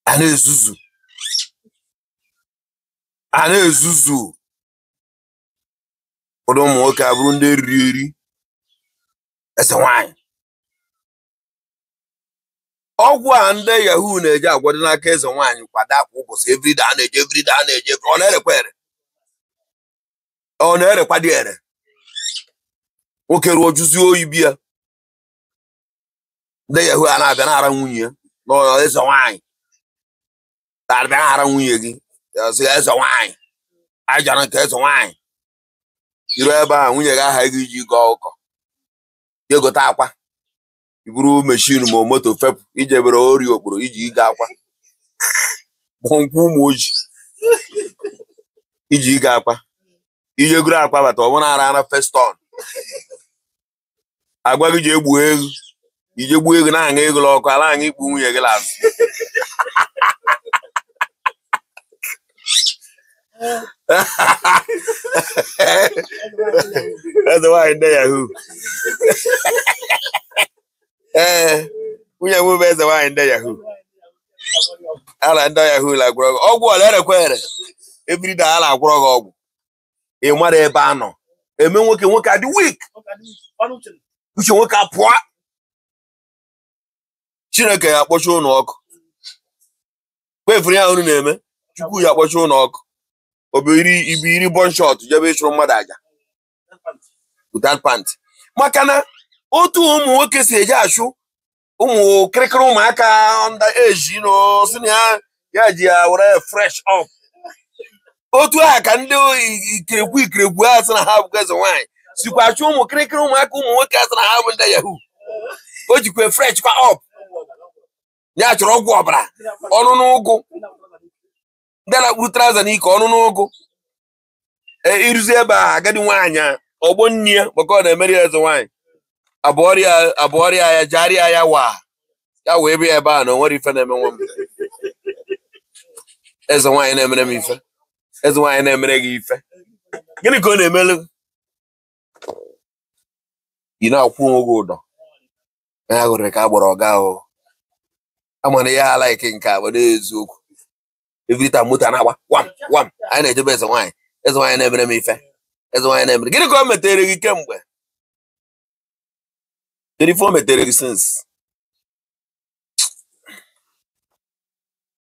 A na-ezuzu, a na-ezuzu. Ụfọdụ ụmụ nwoke abụrụ ndị eriri eri. Eze nwaanyị, ọgwụ a ndị yahoo na-eji agwado n'aka eze nwaanyị kwado akwa ụbọchị everyday a na-eje, everyday a na-eje. Ọ na-erekwa ere, ọ na-erekwa dị ere. Nwoke ruo juzie oyi biya, ndị yahoo a na-abịa na-ara nwunye ya n'ụlọ. Eze nwaanyị na-abịa na-ara nwunye gị, ya sị eze nwaanyị ajara nke eze nwaanyị iru ebe a nwunye gị aha gị iji gọọ ụkọ je gote akwa, iburu meshin ma moto fepụ ije bere ori okporo iji ịga akwa nkwụ ụmụ ojii iji ịga akwa ije goro akwa bata ọ bụrụ ara ara feston agwa gị ji egbuo ego ije gbuo ego na-aṅụ ego n'ọkụ ala aṅụ ikpu nwunye gị l'azụ. Eze nwaanyị ndị yahoo. Ee, nwunye m bụ eze nwaanyị ndị yahoo. Ala ndị yahoo na-agwọrọ gị ọgwụ ọla erekwa ere everyday a na-agwọrọ gị ọgwụ. Ị mara ebe a nọ eme nwoke, nwoke adị weak, uche nwoke apụọ. Chineke ya akpọchi ụnụ ọkụ kwefuru ya unu na-eme. Chukwu ya akpọchi ụnụ ọkụ. Obiri ibiri bọnshọt jebe ịchụrụ mmadụ aja without pant. Maka na otu ụmụ nwoke si eji achụ ụmụ kịrịkịrị ụmụaka under age no si na ya ya ji ya were fresh up. Otu a ka ndị ikirekwu ikirekwu a sị na ha bụkwa eze nwaanyị sikwa achụ ụmụ kịrịkịrị ụmụaka ụmụ nwoke a sị na ha bụ ndị yahoo. O jikwa fresh kwa up ya chọrọ ọgwụ ọbara ọnụ n'ụgụ ndị na-akpụrụ traụza n'ike ọnụ n'ụgụ. Ịrụzi ebe a agadi nwaanyị ọgbọ nne ya maka ọ na-emeri ya eze nwaanyị abụọrịa ya jarịa ya wa ya wee bịa ebe a na o nwere ife na-eme nwa m. Eze nwaanyị na-emere m ife, eze nwaanyị na-emere gị ife, gịnị ka ọ na-emelu ị? Na-akwụ onwe gị ụdọ ya hụrụ ka a gbọrọ ọga ahụ amana ya alaiki nke a gbado eziokwu. Every time moto na-agba wam wam, anyị na-ejebe eze nwaanyị, eze nwaanyị na-emere m ife, eze nwaanyị na-emere. Gịnị ka o metere gị kemgbe? Kedu ife o metere gị since?